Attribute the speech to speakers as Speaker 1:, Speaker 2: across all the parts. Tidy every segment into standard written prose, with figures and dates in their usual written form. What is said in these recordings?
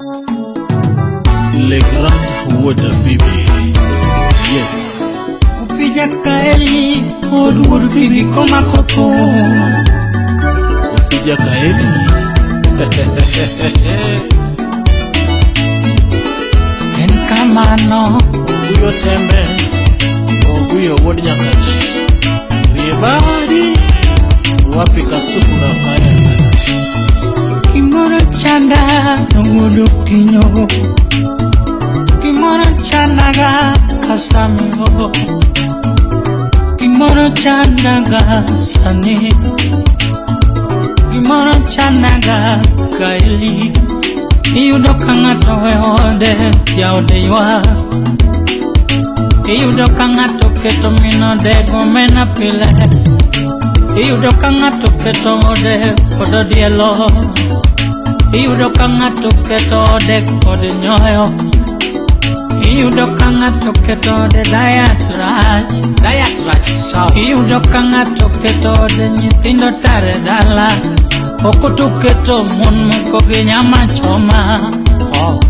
Speaker 1: Le Grand Wuod Phoebe. Yes.
Speaker 2: Opija kaeli od wuod Phoebe komako thum.
Speaker 1: Opija Kaeli.
Speaker 2: En kamano.
Speaker 1: Oguyo Tembe. Oguyo wuod Nyakach. Riebadi. Wapi Kasuku na Kaya.
Speaker 2: Gimoro chanda wuod Okinyo. Gimoro chandaga kasameo. Gimoro chandaga sani. Gimoro chandaga kaeli. Iyudo ka ng'ato e ode, jaode ywak. Iyudo ka ng'ato keto min ode gomena pile. Iyudo ka ng'ato keto ode kod odielo. Iyudo ka ng'ato keto ode kod nyoyo. Iyudo ka ng'ato keto ode diet rach.
Speaker 1: Diet rach sawa.
Speaker 2: Iyudo ka ng'ato keto ode nyithindo tare dala. Okoto keto mon moko gi nyama choma.
Speaker 1: Oh.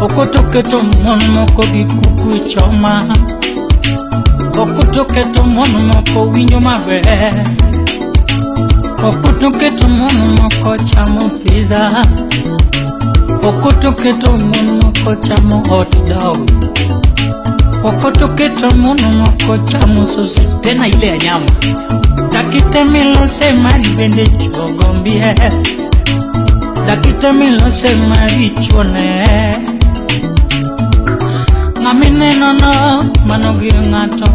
Speaker 2: Okoto keto mon moko gi kuku choma. Okoto keto mon moko winjo maber. Okoto keto mon moko chamo pizza. Okoto keto mon moko chamo hot dog. Okoto keto mon moko chamo sausage
Speaker 1: Tena ile ya nyama.
Speaker 2: Dakite milose mari bende chuo gombie. Dakite milose mari chuo ne. Ng'ama ineno no mano gir ng'ato.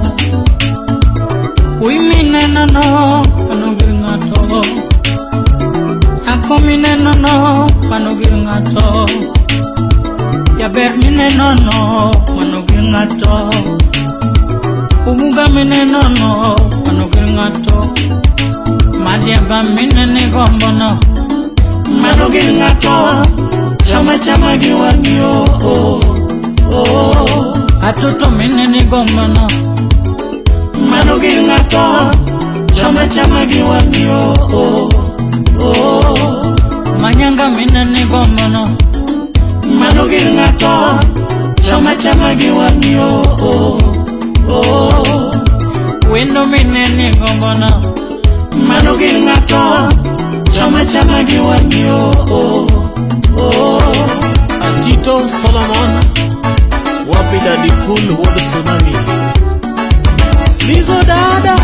Speaker 2: Wuoyi mineno no mano gir ng'ato. Nyako mineno no mano gir ng'ato. Jaber mineno no mano gir ng'ato. Umuga mineno no mano gir ng'ato. Madiaba minene gombo no
Speaker 1: Mano gir ng'ato. Chama chama gi wang'i oh, oh, oh.
Speaker 2: Atoto minene gombo no
Speaker 1: Mano gir ng'ato. Chama chama gi wang'i oh, oh, oh.
Speaker 2: Manyanga minene gombo no
Speaker 1: Mano gir ng'ato. Chama chama gi wang'i oh, oh, oh.
Speaker 2: Wendo minene gombo no
Speaker 1: Mano gir ng'ato. Chama chama gi wang'i oh, oh, oh. Atito Solomon. Wapi Daddy Cool wuod Tsunami. Lizo dada.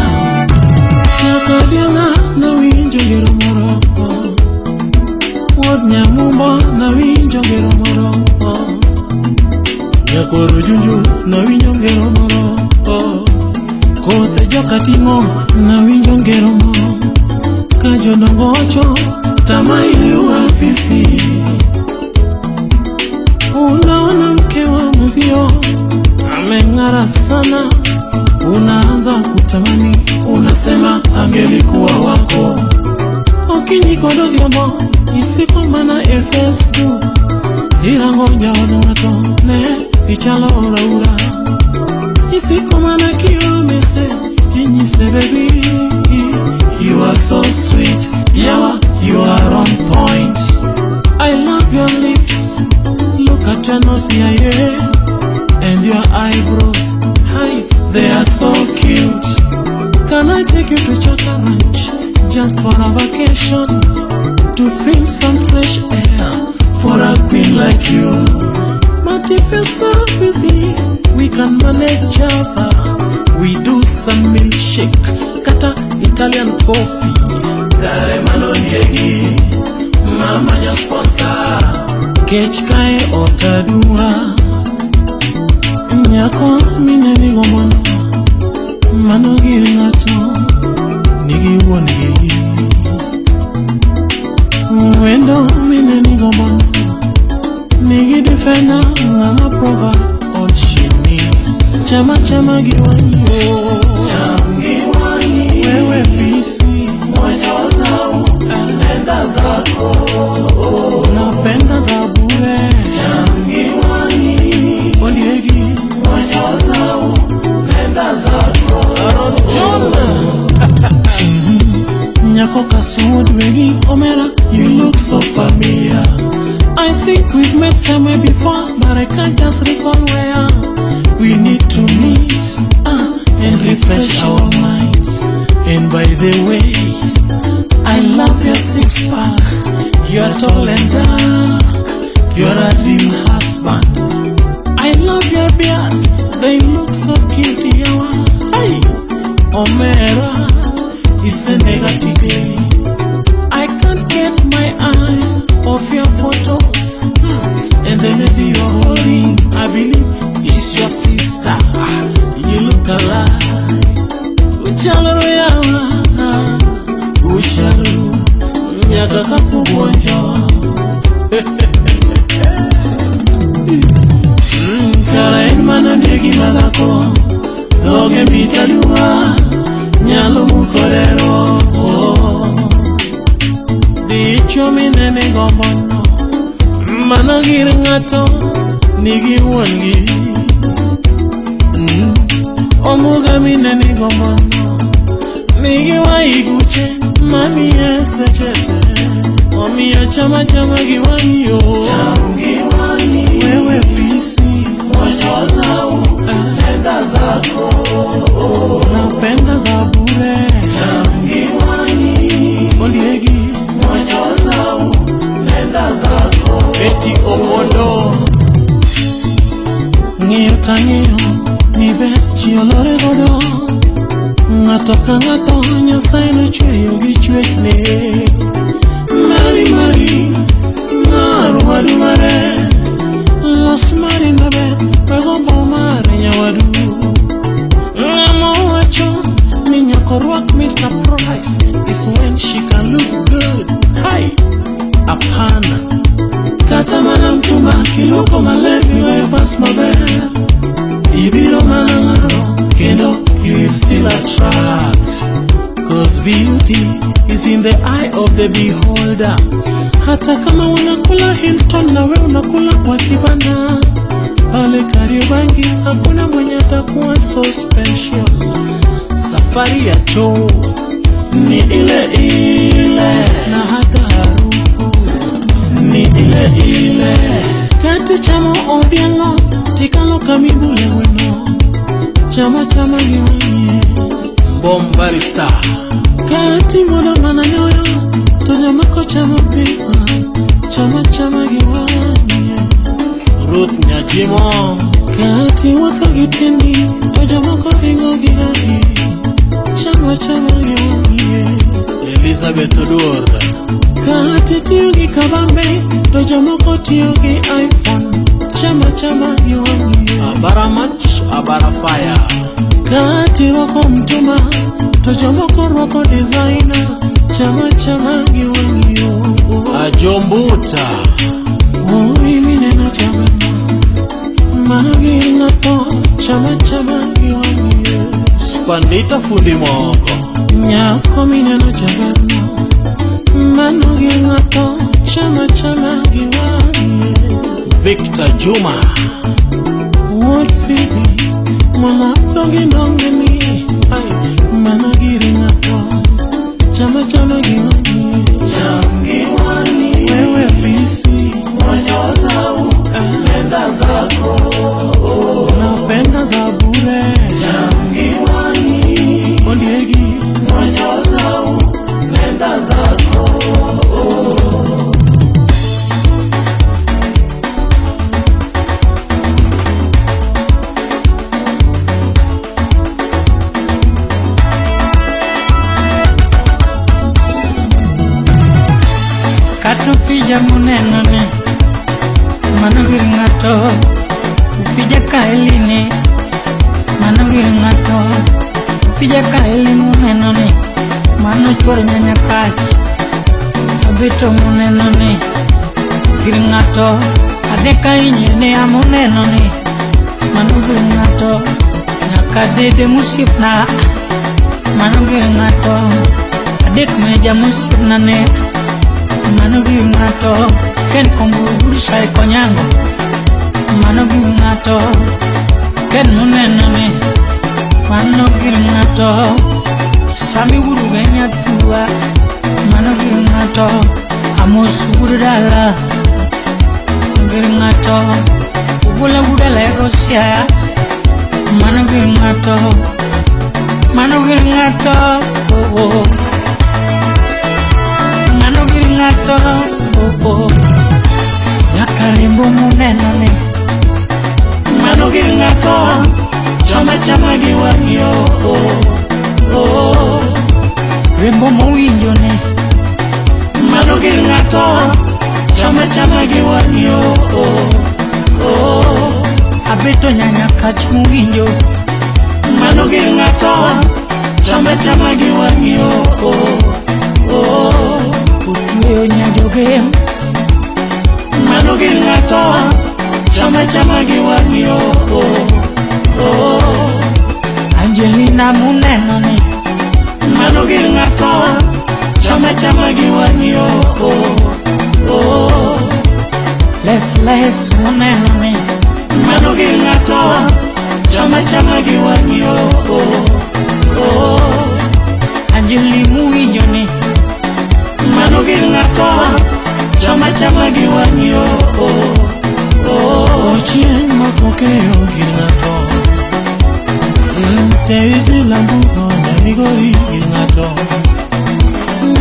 Speaker 3: Nyaka diang'a nawinjo ngero moro. Wuod Nyamumbo nawinjo ngero moro. Nyakwar Junju nawinjo ngero moro. Kothe jokating'o nawinjo ngero moro. Ka jodongo wacho tamaa iliua fisi. Unaona mke wa mwenzio ameng'ara sana, unaanza kutamani, unasema angelikuwa wako. Okinyi kod odhiambo isiko mana e Facebook, irango jaod ng'ato ne ichalo raura. Isiko mana kioro message inyise baby, you are so sweet, yawa you are on point. I love your lips, look at your nose, yeah, yeah, and your eyebrows, hi, they are so cute. Can I take you to Chaka Ranch just for a vacation to feel some fresh air for a queen like you? But if you're so busy, we can manage Java. We do some milkshake, kata Italian coffee.
Speaker 1: Kare mano ndiegi. Mama nyo sponsor.
Speaker 3: Kech kae otadua. Nyako minene gombono mano gir ng'ato nigi wuon gi. Wendo minene gombono nigi defender ng'ama provide all she needs. Chama chama gi wang'i o.
Speaker 1: Cham gi wang'i.
Speaker 3: Wewe fisi
Speaker 1: Mwenye olau. Nenda zako.
Speaker 3: napenda za bure.
Speaker 1: Cham gi wang'i.
Speaker 3: Ondiegi
Speaker 1: Mwenye olau. Nenda zako.
Speaker 3: Aaron John. Nyako kasuod wegi omera, you look so familiar. I think we've met somewhere before, but I can't just recall where. We need to meet and refresh our minds. And by the way, I love your six pack. You're tall and dark. You're a dream husband. I love your beards. They look so cute. Yawa. Hey, Omera is a negative. I can't get my eyes off your photos. And the lady you're holding, I believe, is your sister. You look alike. Uchalo yawa, uchalo nyaka kakugonjo. Kara en mana ndegi madhako, dhoge mit aduwa, nyalo mukorero. Dichuo minene gombono, mano gir ng'ato nigi wuon gi. Omuga minene gombono, nigi waiguche mamiye seche te. Omiyo chama chama gi wang'i yo. Cham gi wang'i. Wewe fisi mwenye lau, nenda zako. Napenda za bure. Cham gi wang'i. Ondiegi mwenye lau, nenda zako.
Speaker 1: Betty Omondo.
Speaker 3: Ng'iyo tang'iyo ni ber ji olore godo. Ng'ato ka ng'ato Nyasaye nochweyo gi chwechne. Mari mari mar wadu mare, los mari maber we gombo mar nyawadu. Ng'ama owacho ni nyaka orwak Mr. Price is when she can look good. Hai, hapana. Kata mana mchumba kiluoko maler miweyo pas maber, ibiro mana ng'aro kendo you will still attract. 'Cause beauty is in the eye of the beholder. Hata kama unakula Hilton na we unakula kwa kibanda pale Kariobangi, hakuna mwenye atakuwa so special. Safari ya choo ni ile ile, na hata harufu ni ile ile. Kati chamo odielo tikalo kamibule weno, chama chama giwang'ie.
Speaker 1: Mbombari Star.
Speaker 3: Kati modo mana nyoyo to jomoko chamo pizza, chama chama giwang'ie.
Speaker 1: Ruth Nyajimo.
Speaker 3: Kati wuotho gi tiendi to jomoko ringo gi gari, chama chama giwang'ie.
Speaker 1: Elizabeth Oduor.
Speaker 3: Kati tiyo gi kabambe to jomoko tiyo gi iPhone, chama chama giwang'ie.
Speaker 1: Abara Mach, Abara Fire.
Speaker 3: Kati rwako mtuma to jomoko rwako designer, chama chama giwang'ie.
Speaker 1: Ajombuta.
Speaker 3: Oi mineno chama mano gir ng'ato, chama chama giwang'ie.
Speaker 1: Spandita Fundi Mogo.
Speaker 3: Nyako mineno jaberno mano gir ng'ato, chama chama giwang'ie.
Speaker 1: Victor Juma.
Speaker 3: Wuod Phoebe mwana dhogi nongeni, ai mano gir ng'ato, chama chama giwang'ie.
Speaker 1: Cham giwang'i.
Speaker 3: Wewe fisi
Speaker 1: mwenye lau, nenda zako.
Speaker 3: Napenda za bure.
Speaker 1: Cham giwang'i.
Speaker 3: Ondiegi
Speaker 1: mwenye lau, nenda zako.
Speaker 2: Kata opija muneno ni mano gir ng'ato, opija kaelini mano gir ng'ato, opija kaeli muneno ni mano chuor nyanya kach, abito muneno ni gir ng'ato, adek ahinya ni amuneno ni mano gir ng'ato, nyaka dede mosiepna mano gir ng'ato, adek meja mosiepna ne mano gir ng'ato, ken kombo bursa e konyango mano gir ng'ato, ken muneno ni mano gir ng'ato, sami wuruge nyathua mano gir ng'ato, amos wuod dala. gir ng'ato Ugula budala e Russia Mano gir ng'ato Mano gir ng'ato oh, oh. Mano gir ng'ato oh, oh. Nyaka rimbo muneno ni
Speaker 3: Mano gir ng'ato chama chama gi wang'i oh, oh, oh.
Speaker 2: Rimbo mowinjo ni
Speaker 3: Mano gir ng'ato chama chama gi wang'i oh, oh, oh.
Speaker 2: Abeto nyanya kach mowinjo
Speaker 3: Mano gir ng'ato chama chama gi wang'i oh, oh, oh.
Speaker 2: Otweyo nyajogem
Speaker 3: Mano gir ng'ato chama chama gi wang'i oh, oh, oh.
Speaker 2: Angelina muneno ni
Speaker 3: Mano gir ng'ato chama chama gi wang'i oh, oh, oh.
Speaker 2: Les les muneno ni
Speaker 3: Mano gir ng'ato chama chama gi wang'i oh, oh, oh.
Speaker 2: Anjeli muwinjo ni
Speaker 3: Mano gir ng'ato chama chama gi wang'i oh, oh, oh. Ochieng' makokeyo gir ng'ato Teiji lambugo nyamigori gir ng'ato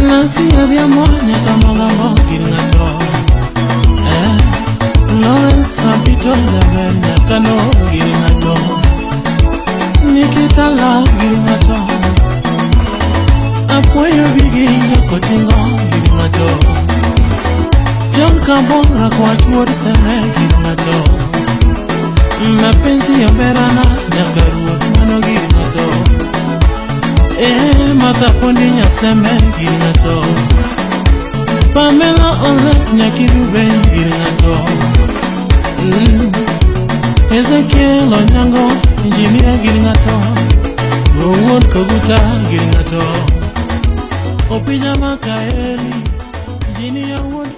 Speaker 3: Nancy Adhiambo nyaka Mogambo gir ng'ato eh, Lawrence Abito jaber nyakano gir ng'ato Nikita Lau gir ng'ato Apuoyo bigi nyakotingo gir ng'ato John Kabon Rakwach wuod Seme gir ng'ato Mapenzi ya berana nyaka ruoth mano gir ng'ato Eh, Martha Pondi Nyaseme gir ng'ato Pamela Ole Nyakidube gir ng'ato mm. Ezekiel Onyango injinia gir ng'ato Owuon Koguta gir ng'ato Opija Makaeli injinia wuod